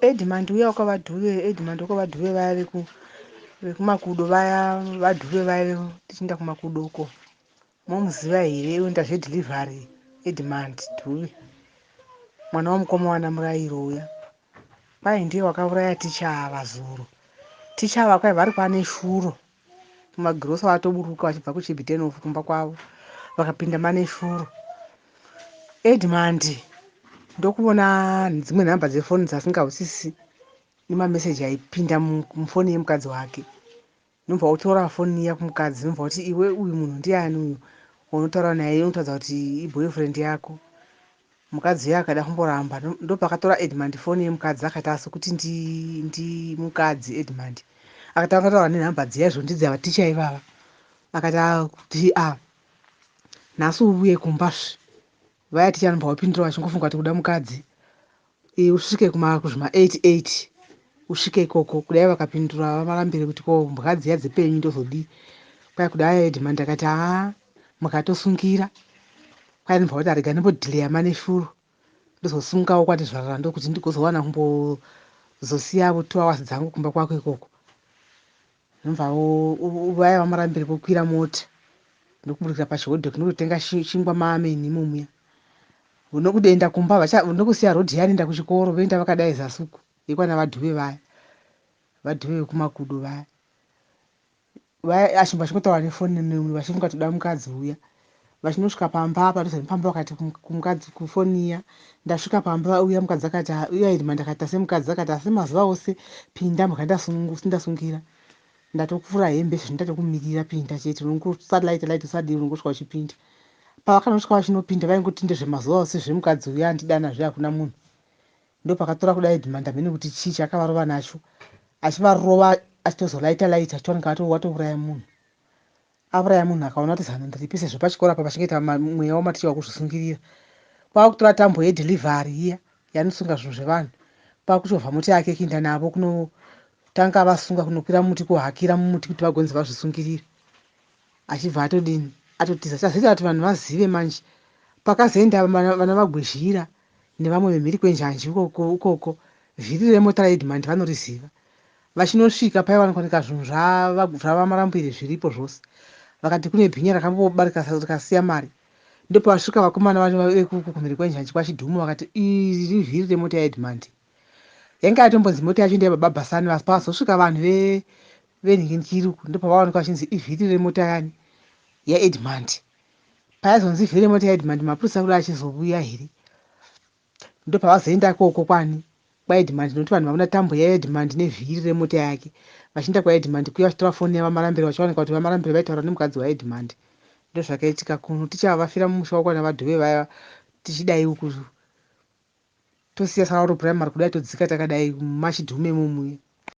Edmund uya wekwaVadhuve, Edmund wekwaVadhuve vaya vekumakudo vaya, VaDhuve vaya tichienda kumakudo uko. Momuziva here unoita zvedelivery Edmund Dhuve, mwana wamukoma wana Murayiro uya. Kwai ndiye wakauraya ticha ava zuro. Ticha ava kwai vari kwane shuro kumagirosa vatoburuka vachibva kuChibitenof kumba kwavo vakapinda mane shuro. Edmund ndokuona dzimwe nhamba dzefoni dzasingahwisisi nemameseji aipinda mufoni yemukadzi wake. Ndobva utora foni iya kumukadzi ndobva uti iwe uyu munhu ndiani uyu unotaura naye unotaridza kuti iboyfriend yako. Mukadzi uya akada kumboramba ndopakatora Edmund foni yemukadzi akati asi kuti ndimukadzi Edmund. Akatanga kutaura nenhamba dziya izvo ndidzava ticha ivava. Akati kuti a nhasi uvuye kumba svi. Vaya ticha anobva vapindura vachingofunga kuti kuda mukadzi. Usvike kuzvima 88 usvike ikoko kudai vakapindura vamarambire kuti ko mbwa dziya dzipenyu ndozodii kwai kudai Edmund akati haa mukatosungira kwai ndobva kuti arega ndimbodhileya mane shuro ndozosungawo kwatizvarara ndokuti ndigozowana kumbozosiyavo 2 hours dzangu kumba kwako ikoko. Ndobva vaya vamarambire vokwira mota ndokuburikira pachihodheki ndokutenga chingwa maameni imomuya nokuenda kumba nokusiya rodhi yanoenda kuchikoro voenda vakadai zasi uku yekwana VaDhuve vaya, VaDhuve vekumakudo vaya. Vaya vachingotaura nefoni vachifunga kuti toda mukadzi uya. Vachinosvika pamba padhuze nepamba vakati kumukadzi kufoni iya ndasvika pamba uya mukadzi akati uya Edmund akati semukadzi akati asi mazuva ose pinda mbwa ndasungira ndatokuvhura hembe izvezvi ndatokumirira pinda chete unongosalaita laita usadii unongosvika uchipinda. Pavakanosvika vachinopinda vaingoti ndezvemazuva ose zvemukadzi uya andidana zve hakuna munhu. Ndopakatora kudai Edmund hameno kuti chii chaakavarova nacho achivarova achitozolaita laita achitooneka watouraya munhu. Auraya munhu akaona kuti zano ndiripi sezvo pachikoro apa pachingoita mweya wamaticha wekuzvisungirira. Kwakutora tambo yedelivery iya yanosunga zvinhu zvevanhu kwakuchovha mota yake kuenda navo kunotanga vasunga kunokwira muti kuhakira mumuti kuti vagonzi vazvisungirire. Achibva atodini atotiza. Chazoita kuti vanhu vazive manje pakazoenda vana vaGwezhira nevamwe vemhiri kwenjanji ukoko ukoko vhiri remota raEdmund vanoriziva. Vachinosvika paiwanikwa zvinhu zvavaMarambire zviripo zvose. Vakati kune bhinya rakamboba rikasiya mari. Ndopavasvika vakomana vacho vekuku kumhiri kwenjanji kwaChidhumo vakati iri vhiri remota yaEdmund. Yanga yatombonzi mota yacho ndeyababa Bhasani asi pazosvika vanhu venhinginikiri uku ndopavawanikwa vachinzi ivhiri remota yani yaEdmund. Payaizonzi ivhiri remota yaEdmund mapurisa kuda achizouya here ndopavazoenda ikoko kwani kwaEdmund nokuti vanhu vaona tambo yaEdmund nevhiri remota yake vachienda kwaEdmund kuya vachitora foni yavaMarambire vachiwanikwa kuti VaMarambire vaitaura nemukadzi waEdmund. Ndozvakaitika kuno tichava vafira mumusha wakwana VaDhuve vaya tichidai uku tosiya Sauro Primary kudai todzika takadai mumaChidhume imomuya.